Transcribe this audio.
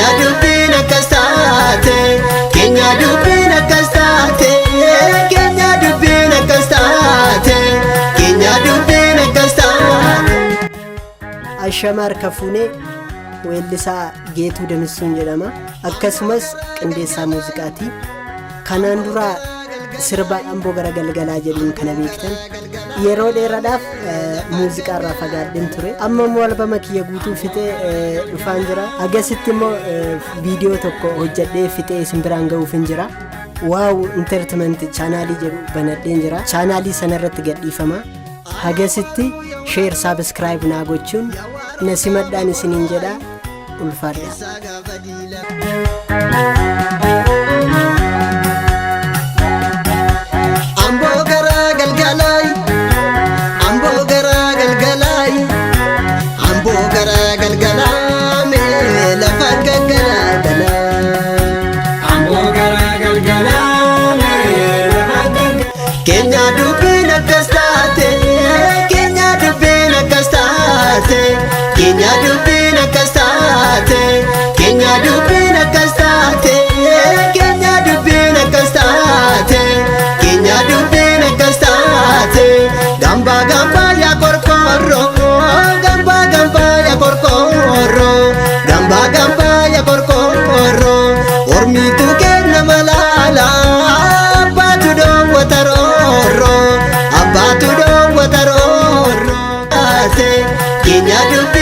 Keenya dubbiin akkas taate, keenya dubbiin akkas taate, keenya dubbiin akkas taate, keenya dubbiin akkas taate. Ashamaar Kafuunee weellisaa Geetuu Damissuun jedhama. Akkasumas qindeessaa muuziqaati. Kanaan dura sirba Amboo gara galgalaa jedhuun kana beektan. Yeroo dheeraadhaaf muuziqaarraa fagaadheen ture. Amma immoo albama kiyya guutuu fixee dhufaan jira. Agasitti immoo viidiyoo tokko hojjedhee fixee isin biraan ga'uuf hin jira. Wow Entertainment chaanaalii jedhu banadheen jira. Chaanaalii sanarratti gadhiifama. Hagasitti share, subscribe naa gochuun na simadhaan isiniin jedha, ulfaadha. Amboo gara galgalaay, amboo gara galgalaay, amboo gara galgalaa mee lafa gaggalaa. Amboo gara galgalaa mee lafa gaggalaa. Keenya dubbiin akkas taate, keenya dubbiin akkas taate, keenya dubbiin akkas taate, keenya dubbiin akkas taate, keenya dubbiin akkas taate, keenya dubbiin akkas taate. Gambaa gambaa yaa qorqorroo, gambaa gambaa yaa qorqorroo, gambaa gambaa yaa qorqorroo, ormiitu kenna malaala, abbaatu dhoowwata roorroo, abbaatu dhoowwata roorroo. Keenya dubbiin.